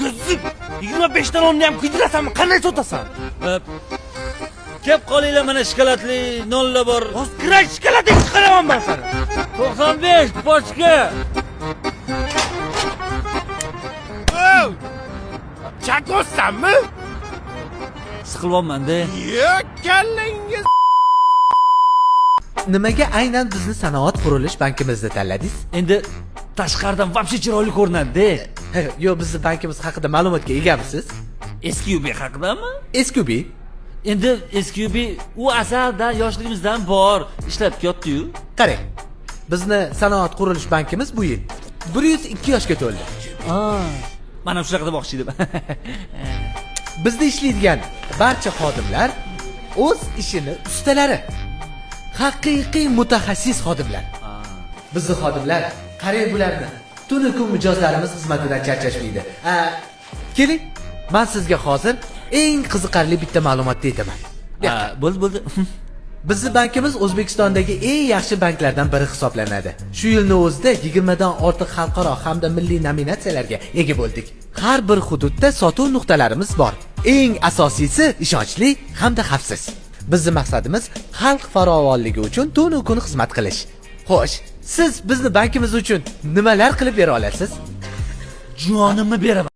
Yuzib 25 ta nonni ham kuydirasanmi? Qanday sotasan? Kep qolinglar, mana shokoladli nonlar bor. Hozir kirak shokolading chiqaraman man seni. 95 pochka. Chakossanmi? Siqilyapman-da. Yo, kallangga. Nimaga aynan bizni Sanoat qurilish bankimizni tanladingiz? Endi tashqaridan вообще chiroyli ko'rinadi-da. Yo, bizni bankimiz haqida ma'lumotga egamisiz? SQB haqidami? SQB. Endi SQB u asaldan, yoshligimizdan bor, ishlab kelyapti-yu. Qarang. Bizni Sanoat qurilish bankimiz bu yil 102 yoshga to'ldi. Mana shunaqa demoqchi edim. Bizda ishlaydigan barcha xodimlar o'z ishini ustalari. Haqiqiy mutaxassis xodimlar. Bizni xodimlar, qarang bularni. Tunu kun mijozlarimiz xizmatidan charchashmaydi. A, keling, men sizga hozir eng qiziqarli bitta ma'lumotni aytaman. Ha, bo'ldi, bo'ldi. Bizni bankimiz O'zbekistondagi eng yaxshi banklardan biri hisoblanadi. Shu yilni o'zida 20 dan ortiq xalqaro hamda milliy nominatsiyalarga ega bo'ldik. Har bir hududda sotuv nuqtalarimiz bor. Eng asosiysi ishonchli hamda xavfsiz. Bizni maqsadimiz xalq farovonligi uchun tunu kun xizmat qilish. Xo'sh, siz bizni bankimiz uchun nimalar qilib bera olasiz? Jonimni beraman.